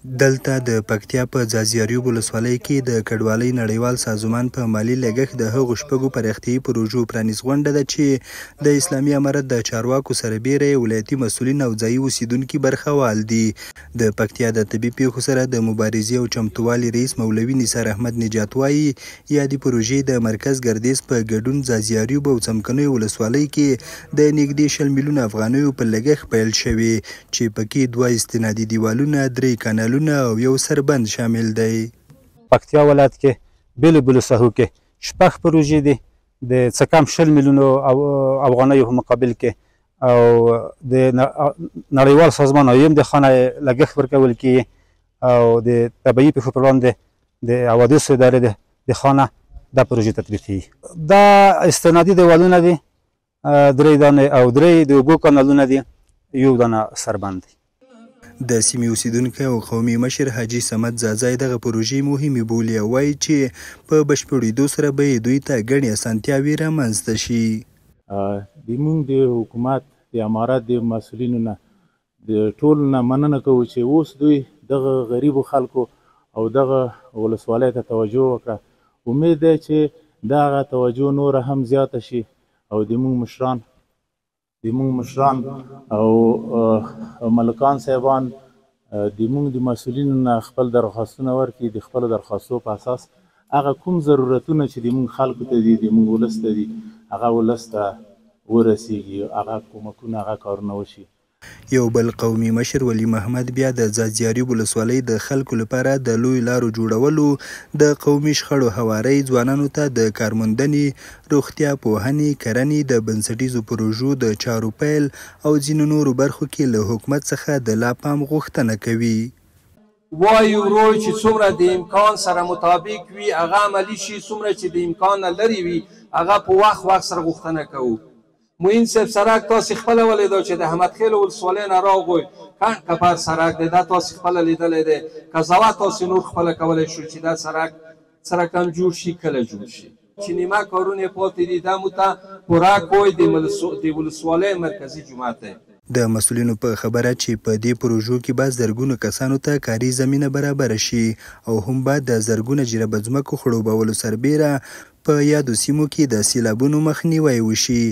دلته د پکتیا په ځاځي اریوب ولسوالۍ کې د کډوالۍ نړیوال سازمان په مالي لګښت د هغو شپږو پراختیايي پروژو پرانیستغونډه ده چې د اسلامي امارت د چارواکو سربېره یې ولایتي مسؤلین او ځايي اوسېدونکي برخوال دي. د پکتیا د طبي پېښو سره د مبارزې او چمتووالي رئیس مولوي نثار احمد نجات وايي، یادې پروژې د مرکز ګردېز په ګډون ځاځي اریوب او څمکنیو ولسوالۍ کې د نږدې 20 میلیونه افغانیو په لګښت پیل شوې چې پکې 2 استنادي دیوالونه، 3 کانالونه او 1 سربند شامل دی. پکتیا ولایت کې بېلو بېلو ساحو کې 6 پروژې دي د څه کم 20 میلیونو افغانیو په مقابل کې، او د نړیوال سازمان ایم د خانه لګښت ورکول کېږي، او د طبیعي پېښو پر وړاندې د حوادثو ادارې د خانه دا پروژې تطبیقېږي. دا استنادي دیوالونه دي 3 دانې، او 3 د اوبو کانالونه دي، 1 دانه سربند دی. د سیمې اوسېدونکی او قومي مشر حاجي صمد ځاځی دغه پروژې مهمې بولي او وایي چې په بشپړېدو سره به یې دوی ته ګڼې اسانتیاوې رامنځته شي. د موږ د حکومت د امارت د مسؤلینو نه د ټولو نه مننه کوو چې اوس دوی دغه غریبو خلکو او دغه ولسوالۍ ته توجه وکړه. امید دی چې دغه توجه نوره هم زیاته شي او د موږ مشران او ملکان صاحبان د موږ د مسؤلینو نه خپل درخواستونه ورکړي، د خپلو درخواستو په اساس هغه کوم ضرورتونه چې د موږ خلکو ته دي، د موږ ولس ته دي، هغه ولس ته ورسیږي، هغه کومکونه، هغه کارونه وشي. یو بل قومي مشر ولي محمد بیا د ځاځي اریوب ولسوالۍ د خلکو لپاره د لویو لارو جوړولو، د قومي شخړو هوارۍ، ځوانانو ته د کارموندنې، روغتیا، پوهنې، کرنې، د بنسټیزو پروژو د چارو پیل او ځینو نورو برخو کې له حکومت څخه د لا پام غوښتنه کوي. وایي ورور چې څومره د امکان سره مطابق وي هغه عملي شي، څومره چې د امکان نه لرې وي هغه په وخت وخت سره غوښتنه کوو. معین صاحب سړک تاسې خپله ولیده چې د احمد خېلو ولسوالۍ نه راغوی کنډ کپر سړک دی، دا تاسې خپله لیدلی دی. قضاوت تاسې نور خپله کولی شو چې دا سړک څه رقم جوړ شي، کله جوړ شي. چې نیمه کارونه یې پاتې دي دا مو ته پوره کوی د ولسوالۍ مرکزي جومات دی. د مسؤلینو په خبره چې په دې پروژو کې به زرګونو کسانو ته کاري زمینه برابره شي او هم به د زرګونه جریبه ځمکو خړوبولو سربېره په یادو سیمو کې د سیلابونو مخنیوی وشي.